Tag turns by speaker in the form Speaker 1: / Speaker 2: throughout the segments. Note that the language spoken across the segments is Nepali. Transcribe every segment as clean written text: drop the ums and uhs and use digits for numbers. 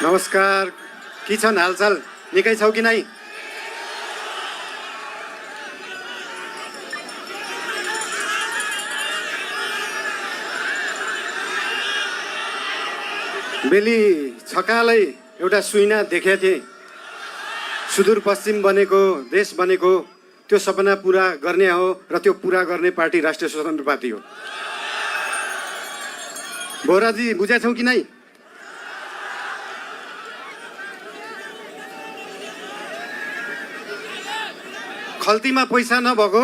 Speaker 1: नमस्कार, के छन् हालचाल? निकै छौ कि नै? बेली छकालै एउटा सुइना देखेको थिएँ। सुदूरपश्चिम बनेको, देश बनेको, त्यो सपना पुरा गर्ने हो र त्यो पुरा गर्ने पार्टी राष्ट्रिय स्वतन्त्र पार्टी हो। बोराजी बुझेछौ कि नै? खल्तीमा पैसा नभएको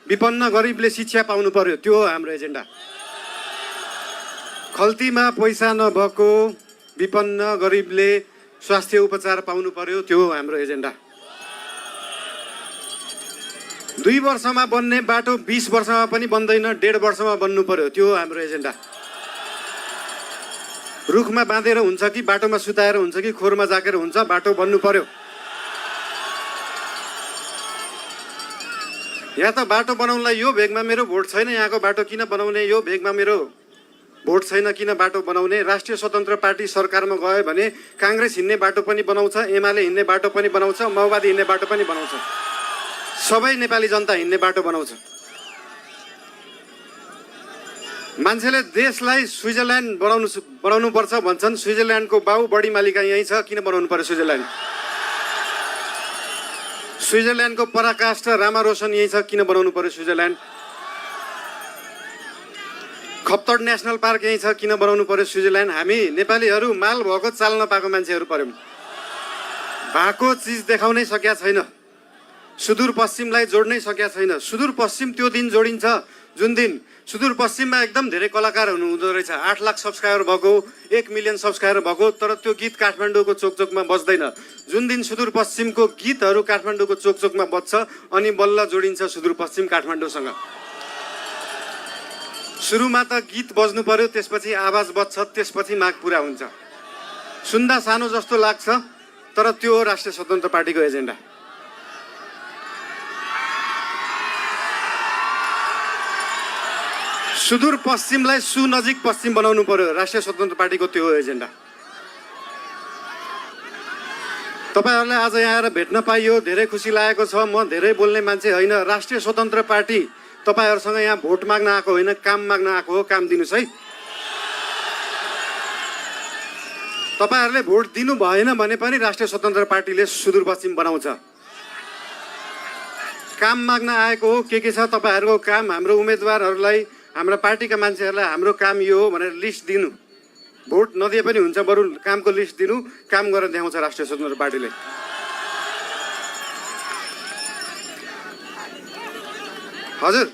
Speaker 1: विपन्न गरिबले शिक्षा पाउनु पर्यो, त्यो हो हाम्रो एजेन्डा। खल्तीमा पैसा नभएको विपन्न गरिबले स्वास्थ्य उपचार पाउनु पर्यो, त्यो हो हाम्रो एजेन्डा। 2 वर्षमा बन्ने बाटो 20 वर्षमा पनि बन्दैन, 1.5 वर्षमा बन्नु पर्यो, त्यो हो हाम्रो एजेन्डा। रुखमा बाँधेर हुन्छ कि बाटोमा सुताएर हुन्छ कि खोरमा जाकेर हुन्छ, बाटो बन्नु पर्यो। यहाँ त बाटो बनाउनलाई यो भेगमा मेरो भोट छैन, यहाँको बाटो किन बनाउने, यो भेगमा मेरो भोट छैन किन बाटो बनाउने। राष्ट्रिय स्वतन्त्र पार्टी सरकारमा गयो भने काङ्ग्रेस हिँड्ने बाटो पनि बनाउँछ, एमाले हिँड्ने बाटो पनि बनाउँछ, माओवादी हिँड्ने बाटो पनि बनाउँछ, सबै नेपाली जनता हिँड्ने बाटो बनाउँछ। मान्छेले देशलाई स्विजरल्यान्ड बनाउनु पर्छ भन्छन्। स्विजरल्यान्डको बाउ बढी मालिका यहीँ छ, किन बनाउनु पर्यो स्विजरल्यान्ड? स्विजरल्यान्डको पराकाष्ठ रामा रोशन यहीँ छ, किन बनाउनु पर्यो स्विजरल्यान्ड? खप्तड नेसनल पार्क यहीँ छ, किन बनाउनु पर्यो स्विजरल्यान्ड? हामी नेपालीहरू माल भएको चाल नपाएको मान्छेहरू पर्यौँ। भएको चिज देखाउनै सकेका छैन, सुदूरपश्चिमलाई जोड्नै सकेका छैन। सुदूरपश्चिम त्यो दिन जोडिन्छ जुन दिन सुदूरपश्चिममा एकदम धेरै कलाकारहरू हुँदो रहेछ। 8 लाख सब्सक्राइबर भएको, 1 मिलियन सब्सक्राइबर भएको, तर त्यो गीत काठमाडौँको चोकचोकमा बज्दैन। जुन दिन सुदूरपश्चिमको गीतहरू काठमाडौँको चोकचोकमा बज्छ अनि बल्ल जोडिन्छ सुदूरपश्चिम काठमाडौँसँग। सुरुमा त गीत बज्नु पर्यो, त्यसपछि आवाज बज्छ, त्यसपछि माग पुरा हुन्छ। सुन्दा सानो जस्तो लाग्छ, तर त्यो हो राष्ट्रिय स्वतन्त्र पार्टीको एजेन्डा। सुदूरपश्चिमलाई सुनजिक पश्चिम बनाउनु पर्यो, राष्ट्रिय स्वतन्त्र पार्टीको त्यो हो एजेन्डा। तपाईहरुलाई आज यहाँ आएर भेट्न पाइयो, धेरै खुसी लागेको छ। म धेरै बोल्ने मान्छे होइन। राष्ट्रिय स्वतन्त्र पार्टी तपाईहरुसँग यहाँ भोट माग्न आएको होइन, काम माग्न आएको हो। काम दिनुस् है। तपाईहरुले भोट दिनु भएन भने पनि राष्ट्रिय स्वतन्त्र पार्टीले सुदूरपश्चिम बनाउँछ। काम माग्न आएको हो। के छ तपाईहरुको काम? हाम्रो उम्मेदवारहरूलाई, हाम्रा पार्टीका मान्छेहरूलाई हाम्रो काम यो हो भनेर लिस्ट दिनु। भोट नदिए पनि हुन्छ, बरु कामको लिस्ट दिनु, काम गरेर देखाउँछ राष्ट्रिय स्वतन्त्र पार्टीले। हजुर,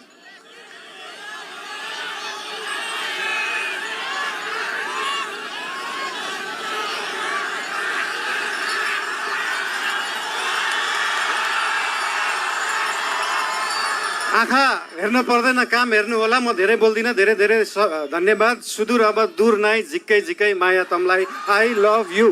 Speaker 1: आँखा हेर्न पर्दैन, काम हेर्नु होला। म धेरै बोल्दिनँ। धेरै धेरै धन्यवाद। सुदूर अब दूर नाइ, झिक्कै झिक्कै माया तमलाई। I love you.